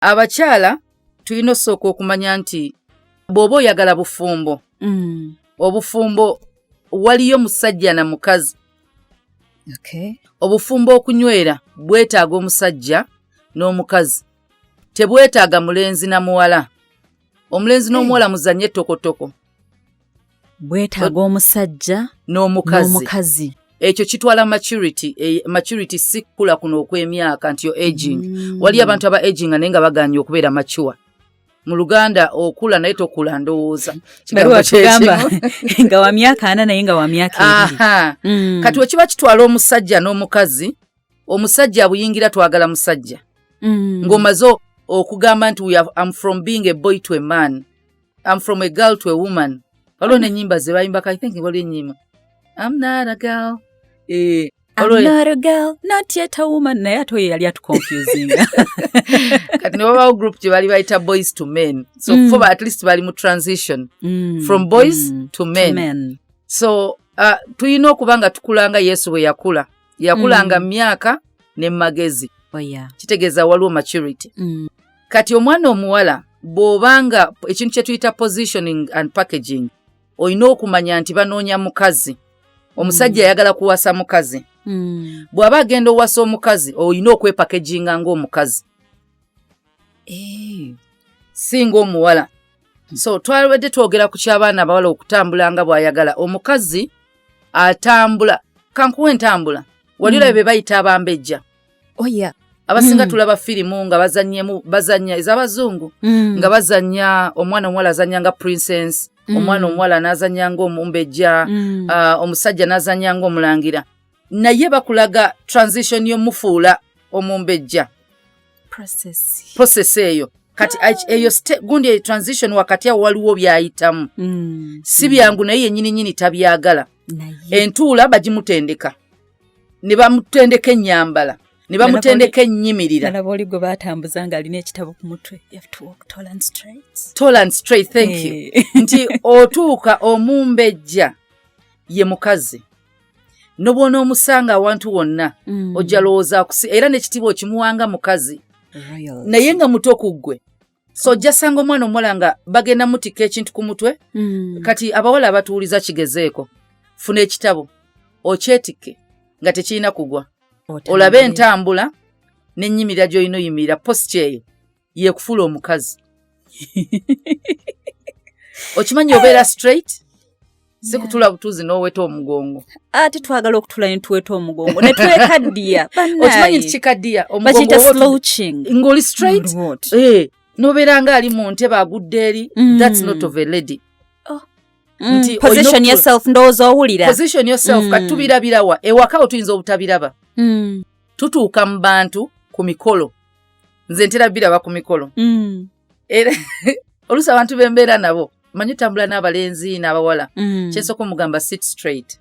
Abakyala tulina osooka okumanya nti bw'oba oyagala bufumbo, obufumbo waliyo musajja na mukazi. Obufumbo okunywera bwetaaga omusajja n'omukazi, tebwetaaga mulenzi na muwala. Omulenzi n'omuwala muzanye ettokotoko. Bwetaaga omusajja n'omukazi. N'omukazi. Ekyo kitwala maturity. Maturity si kukula kuno okw'emyaka nti yo aging. Waliyo abantu aba aging naye nga baganye okubeera mature. Mu Luganda okula naye tokula, ndowooza Kigambo kigambo tugamba kyekimu. Nga wa myaka 40 naye nga wa myaka 20. Aha. Kati wekiba kitwala omusajja n'omukazi, omusajja abuyingira. Twagala musajja ng'omaze okugamba nti I'm from being a boy to a man, I'm from a girl to a woman. Waliwo n'ennyimba ze bayimbako, I think waliwo ennyimba "I'm not a girl". I'm waliwo not a girl, not yet a woman. Naye ate oyo yali atuconfusinga. Kati ne wabawo group gye bali bayita Boys to Men, so fo at least bali mu transition from boys to men. To men. So tulina okuba nga tukula nga Yesu bwe yakula. Yakulanga mu myaka ne mu magezi. Kitegeeza waliwo maturity. Kati omwana omuwala, bw'obanga ekintu kye tuyita positioning and packaging, olina okumanya nti banoonya mukazi. Omusajja ayagala kuwasa mukazi. Bw'aba agenda owasa omukazi, olina okwepackaginga ng'omukazi, si ng'omuwala. So twabadde twogera ku ky'abaana abawala okutambula nga bw'ayagala. Omukazi atambula, kankuwa entambula, wali olabye be bayita abambejja? Oh yeah. Abasinga tulaba firimu nga bazanyemu, bazanya ez'abazungu, nga bazanya omwana omuwala azanya nga princess, omwana omuwala n'azanya ng'omumbejja, omusajja n'azanya ng'omulangira, naye bakulaga transition y'omufuula omumbejja. Process. Process eyo kati eyo gundi eyo transition, wakati awo waliwo byayitamu. Si byangu, naye yennyini nyini tabyagala. Naye entuula bagimutendeka, ne bamutendeka ennyambala, ne bamutendeka ennyimirira. Nalaba oli gwe batambuza ng'alina ekitabo ku mutwe, "You have to walk tall and straight." Tall and straight, thank you. Nti otuuka omumbejja ye mukazi, nobw'onoomusanga awantu wonna, ojja lowooza akusi era n'ekitiibwa okimuwanga mukazi. Royalty. Naye nga muto ku ggwe, so ojja sanga omwana omuwala nga bagenda mutikka ekintu ku mutwe. Kati abawala abatuwuliza, kigezeeko, funa ekitabo okyetikke nga tekirina kugwa. Otambule. Olabe entambula n'ennyimirira gy'olina oyimirira. Posture eyo yekufuula omukazi. Okimanyi obeera straight, si kutula butuuzi n'oweta omugongo. Ate twagala okutula ne tuweta omugongo ne twekaddiya. Okimanyi nti kikaddiya omugongo? Bakiyita slouching. Ng'oli straight. What? N'obeera nga ali mu ntebe agudde eri. That's not of a lady. Nti Position olina yourself, ndowooza owulira. Position yourself. Kati tubirabirawa? Ewaka wo tuyinza obutabiraba. Tutuuka mu bantu ku mikolo, nze ntera biraba ku mikolo. Era oluusi abantu bembeera nabo, manyi otambula n'abalenzi n'abawala, kyensooka omugamba, "Sit straight."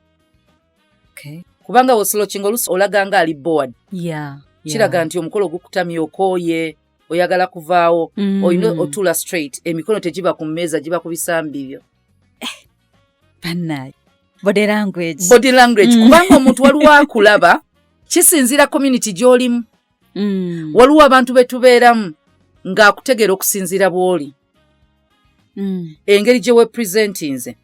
Kubanga woslouchinga, oluusi olaga nga ali bored. Kiraga nti omukolo gukutamye, okooye, oyagala kuvaawo. Olina otuula straight, emikono tegiba ku mmeeza, giba ku bisambi byo. Bannaye, body language. Body language. Kubanga omuntu waliwo akulaba, kisinziira community gy'olimu. Waliwo abantu be tubeeramu ng'akutegeera okusinziira bw'oli, engeri gye wepresentinze.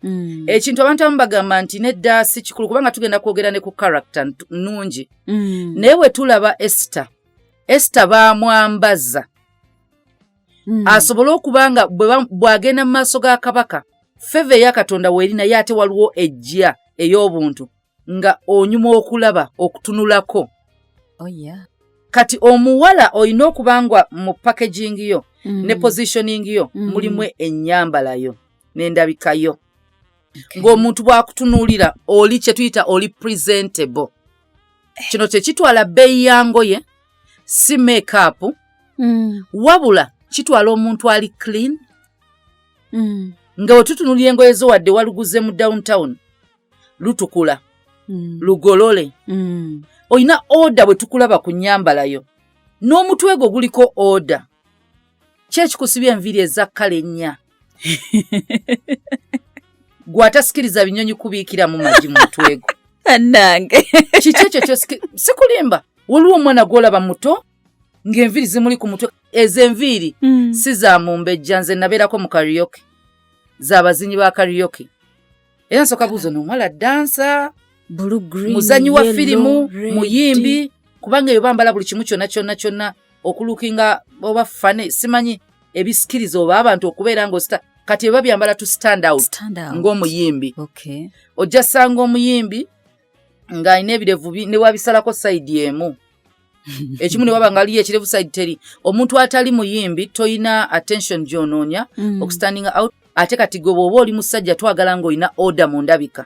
Ekintu abantu abamu bagamba nti nedda, si kikulu, kubanga tugenda kwogera ne ku character nnungi. Naye bwe tulaba Esther, Esther baamwambaza asobole okuba nga bw'agenda mu maaso ga kabaka, favour eya Katonda weeri, naye ate waliwo ejja ey'obuntu nga onyuma okulaba, okutunulako. Oh, yeah. Kati omuwala olina okuba nga mu packaging yo ne positioning yo mulimu ennyambala yo n'endabika yo, ng'omuntu bw'akutunuulira oli kye tuyita oli presentable. Kino tekitwala bbeeyi ya ngoye, si makeup, wabula kitwala omuntu ali clean, nga bwe tutunuulira engoye zo, wadde waluguze mu downtown, lutukula, lugolole, olina order. Bwe tukulaba ku nnyambalayo n'omutwe gwo guliko order, ki ekikusibya enviiri eza kkala ennya, gw'atasikiriza binyonyi kubiikira mu magi mu mutwe gwo? Annange. Kiki ekyo? Sikulimba, waliwo omwana gw'olaba muto ng'enviiri zimuli ku mutwe. Ezo enviiri si za mumbejja. Nze nabeerako mu karaoke, z'abazinyi ba karaoke, era nsooka buuzo n'omuwala dancer, Blue, green, muzanyi wa yellow, firimu, red. muyimbi, kubanga eyo bambala buli kimu kyonna kyonna kyonna okulookinga oba fane, simanyi, ebisikiriza oba abantu okubeera ng'osita. Kati eba byambala to stand out Stand out. ng'omuyimbi. Ojja sanga omuyimbi ng'alina ebirevu ne wabisalako side emu, ekimu ne waba nga aliyo ekirevu side teri. Omuntu atali muyimbi toyina attention gy'onoonya okustandinga out. Ate kati gwe bw'oba oli musajja, twagala ng'olina order mu ndabika.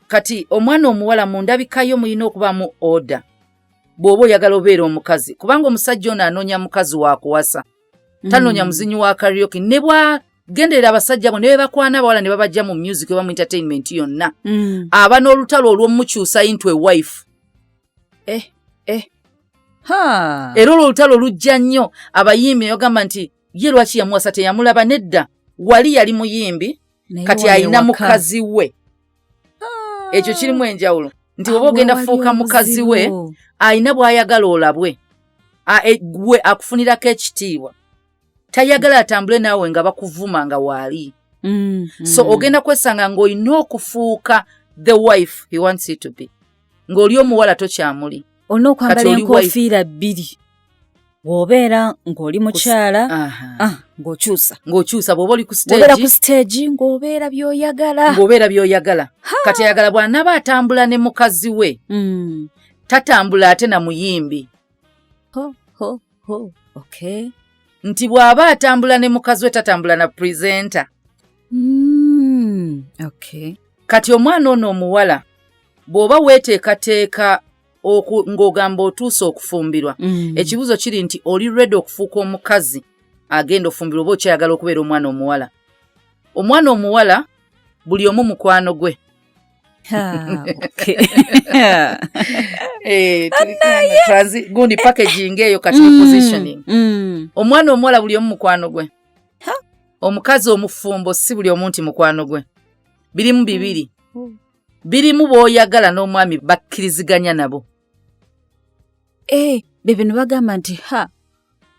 Kati omwana omuwala, mu ndabika yo mulina okubaamu order bw'oba oyagala obeera omukazi, kubanga omusajja ono anoonya mukazi wakuwasa, tanoonya muzinyi wa karaoke. Ne bwagenderera abasajja bo ne be bakwana abawala ne babajja mu music oba mu entertainment yonna, aba n'olutalo olw'omukyusa into a wife. Eh, eh. Ha. Era olwo olutalo lujja nnyo. Abayimbi ne bagamba nti ye lwaki yamuwasa, teyamulaba nedda, wali yali muyimbi. Naye Kati wano alina ewaka. mukazi we. Ekyo kirimu enjawulo nti oba ogenda Awo fuuka wali mukazi we, obuzibu. alina bw'ayagala olabwe. Gwe akufunirako ekitiibwa, tayagala atambule naawe nga bakuvuma nga waali. So ogenda kwesanga ng'olina okufuuka the wife he wants you to be, ng'oli omuwala tokyamuli. Olina okwambala Kati oli enkofiira bbiri, bw'obeera ng'oli mukyala, Aha. ng'okyusa. Ng'okyusa bw'oba oli ku Bw'obeera stage ku stage ng'obeera by'oyagala. Ng'obeera by'oyagala. Kati ayagala bw'anaaba atambula ne mukazi we, tatambula ate na muyimbi. Ho, ho, ho. Okay. Nti bw'aba atambula ne mukazi we, tatambula na presenter. Kati omwana ono omuwala, bw'oba weeteekateeka ng'ogamba otuuse okufumbirwa, ekibuuzo kiri nti oli ready okufuuka omukazi agenda ofumbirwa, oba okyayagala okubeera omwana omuwala? Omwana omuwala buli omu mukwano gwe. Ha, okay. Eh, gundi packaging eyo kati ne positioning. Omwana omuwala buli omu mukwano gwe. Omukazi omufumbo si buli omu nti mukwano gwe. Birimu bibiri. Birimu b'oyagala n'omwami bakkiriziganya nabo. Eh, be bino bagamba nti ha,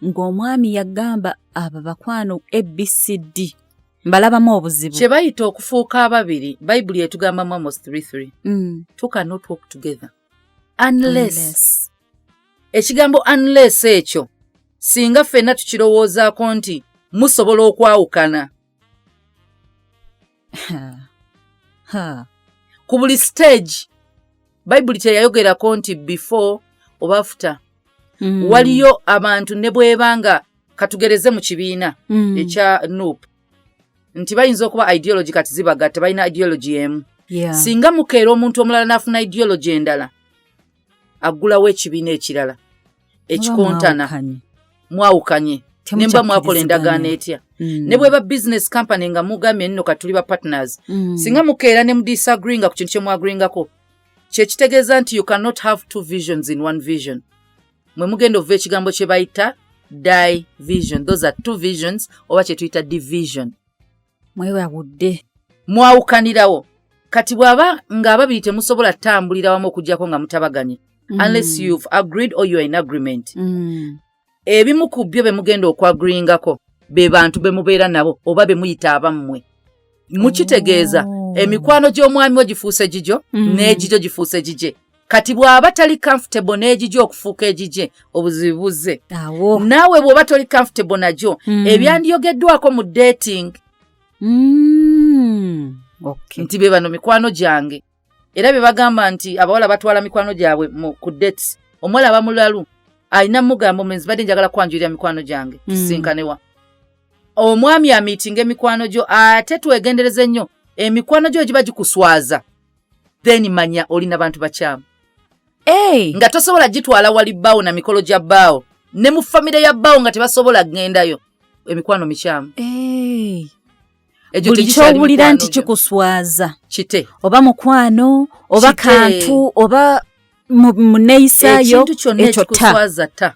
ng'omwami yagamba abo bakwano ABCD mbalabamu obuzibu. Kye bayita okufuuka ababiri, Bayibuli etugamba mu Amos 3:3, "Two cannot walk together unless." Unless. Ekigambo "unless" ekyo singa ffenna tukirowoozaako nti musobola okwawukana Ha. Ha. ku buli stage. Bayibuli teyayogerako nti before oba after. Waliyo abantu ne bwebanga katugereze mu kibiina ekya NUP nti bayinza okuba ideology kati zibagatta, balina ideology emu. Singa mukeera omuntu omulala n'afuna ideology endala, aggulawo ekibiina ekirala ekikontana. Mwawukanye. Mwawukanye ne muba mwakola endagaano etya. Ne bweba business company nga mugambye nno kati tuli ba partners, singa mukeera ne mudisagreeinga ku kintu kye mwagreeingako, kyekitegeeza nti you cannot have two visions in one vision. Mwe mugenda ova ekigambo kye bayita division. Those are two visions, oba kye tuyita division. Mwewawudde. Mwawukanirawo. Kati bw'aba ng'ababiri temusobola ttambulira wamu okuggyako nga mutabaganye, unless you've agreed or you're in agreement, ebimu ku byo be mugenda okwagreeingako be bantu be mubeera nabo oba be muyita abammwe. Mukitegeeza emikwano gy'omwami we gifuuse gigyo, n'egigyo gifuuse gigye. Kati bw'aba tali comfortable n'egigyo okufuuka egigye, obuzibu buzze. Awo. Naawe bw'oba toli comfortable nagyo, ebyandiyogeddwako mu dating nti be bano mikwano gyange, era be bagamba nti abawala batwala mikwano gyabwe ku dates. Omuwala aba mulalu, alina mugamba omulenzi, "Badde njagala kwanjulira mikwano gyange, tusinkanewa." Omwami ameetinga emikwano gyo. Ate twegendereze nnyo, emikwano gyo giba gikuswaza, then manya olina bantu bakyamu. Hey. Nga tosobola gitwala wali bbaawo na mikolo gya bbaawo ne mu famire ya bbaawo nga tebasobola kgendayo, emikwano mikyamu. Hey. Egyo Buli tegikyali kyowulira mikwano nti gyo. kikuswaza, Kite. oba mukwano oba Kite. kantu oba mu neeyisaayo, Ekintu kyonna ekyo ta. ekikuswaza ta.